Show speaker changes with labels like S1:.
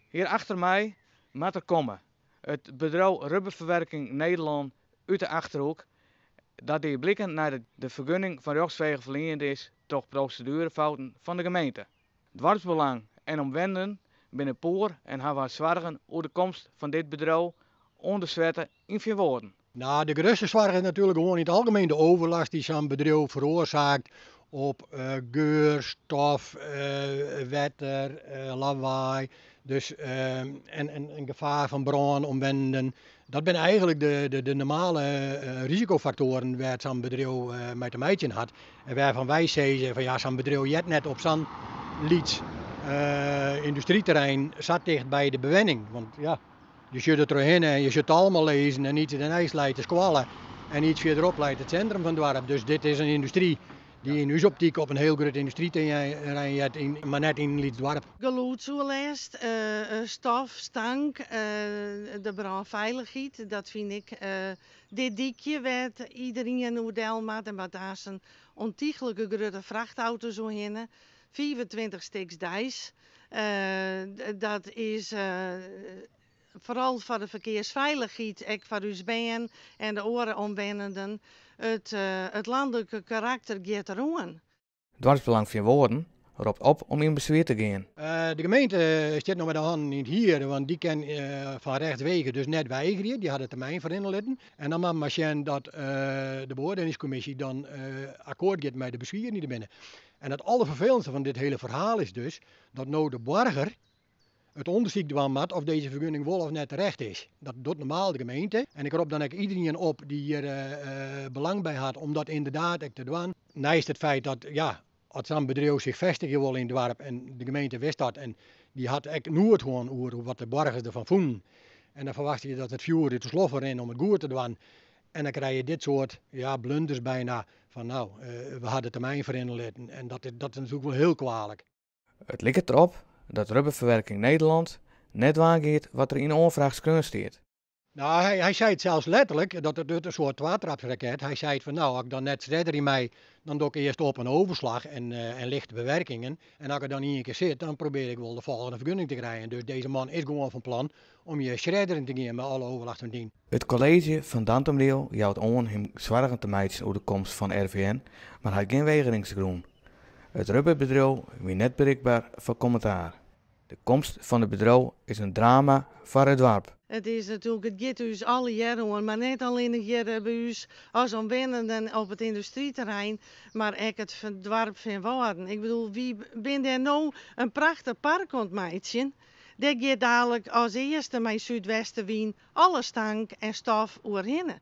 S1: Hjir achter my moat er komme. It bedriuw Rubberferwerking Nederlân út de Achterhoek. Dat die bliken neidat de fergunning fan rjochtswege ferliend is troch proseduerefouten fan de gemeente. Doarpsbelang en omwennenden binne poer en hawwe har soargen oer de komst fan dit bedriuw oan de Swette yn Feanwâlden.
S2: Nou, de grutste soarch is natuerlik gewoan yn it algemien de overlast dy't sa'n bedriuw feroarsaket op geur, stof, wetter, lawaai. Dus, en gefaar fan brân omwennenden. Dat binne eigentlik de normale risikofaktoaren wêr't sa'n bedriuw mei te meitsjen hat. En wêrfan wy sizze fan ja, sa'n bedriuw heart net op sa'n lyts yndustryterrein sa ticht by de bewenning. Want ja, je sjogge der trochhinne en je sjogge it allemaal lizzen en iets dêrneist leit de skoalle en iets fierderop leit it sintrum fan it doarp. Dus dit is in yndustry dy't yn ús optyk op in hiel grut yndustryterrein heart, mar net yn in lyts doarp.
S3: Gelûdsoerlêst, stof, stank, de brânfeilichheid, dat fyn ik. Dit dykje wêr't iderien oer del moat en wat aanst ûntychlike grutte frachtauto's oerhinne, 25 stiks deis. Dat is foaral foar de ferkearsfeilichheid, ek foar ús bern en de oare omwennenden. It lanlike karakter giet deroan.
S1: Doarpsbelang Feanwâlden ropt op om yn beswier te gean.
S2: De gemeente stiet no mei de hannen yn it hier, want dy kin fan rechtswege dus net weigerje. Dy hat de termyn ferrinne litten. En dan moat men mar sjen dat de beoardielingskommisje dan akkoart giet mei de beswieren dy't der binne. En it alderferfelendste fan dit hiele ferhaal is dus dat no de boarger it ûndersyk dwaan moat of dizze fergunning wol of net terecht is. Dat docht normaal de gemeente. En ik rop dan ek iderien op dy't hjir belang by hat om dat ynderdaad ek te dwaan. Neist it feit dat, ja, as sa'n bedriuw sich festigje wol yn it doarp en de gemeente wist dat en dy hat ek noed hân oer wat de boargers derfan fûnen. En dan ferwachtsje je dat it fjoer út de sloffen rint om it goed te dwaan. En dan krije je dit soart, ja, blunders byna fan no, we ha de termyn ferrinne litten. En dat is natuerlik wol hiel kwalik.
S1: It liket derop dat Rubberferwerking Nederland net dwaan giet wat der yn de oanfraach skreaun stiet.
S2: Nou, hy seit sels letterlik dat it in soart twatrapsraket. Hy seit fan nou, as ik dan net shredderje mei, dan doch ik earst op en overslag en lichte bewerkingen. En as ik der dan ien kear sit, dan probearje ik wol de folgjende fergunning te krijen. Dus dizze man is gewoan fan plan om hjir shredderjen te gean mei alle overlast fan dien.
S1: It kolleezje fan Dantumadiel jout oan him soargen te meitsjen oer de komst fan RVN, mar hat gjin wegeringsgrûn. It rubberbedriuw wie net berikber foar kommentaar. De komst fan it bedriuw is in drama foar it doarp.
S3: It is natuerlik, it giet ús allegear oan, mar net allinnich hjir by ús as omwennenden op it yndustryterrein, mar ek it doarp Feanwâlden. Ik bedoel, wy binne dêr no in prachtich park oan it meitsjen. Dêr giet dalik as earste mei súdwestewyn alle stank en stof oerhinne.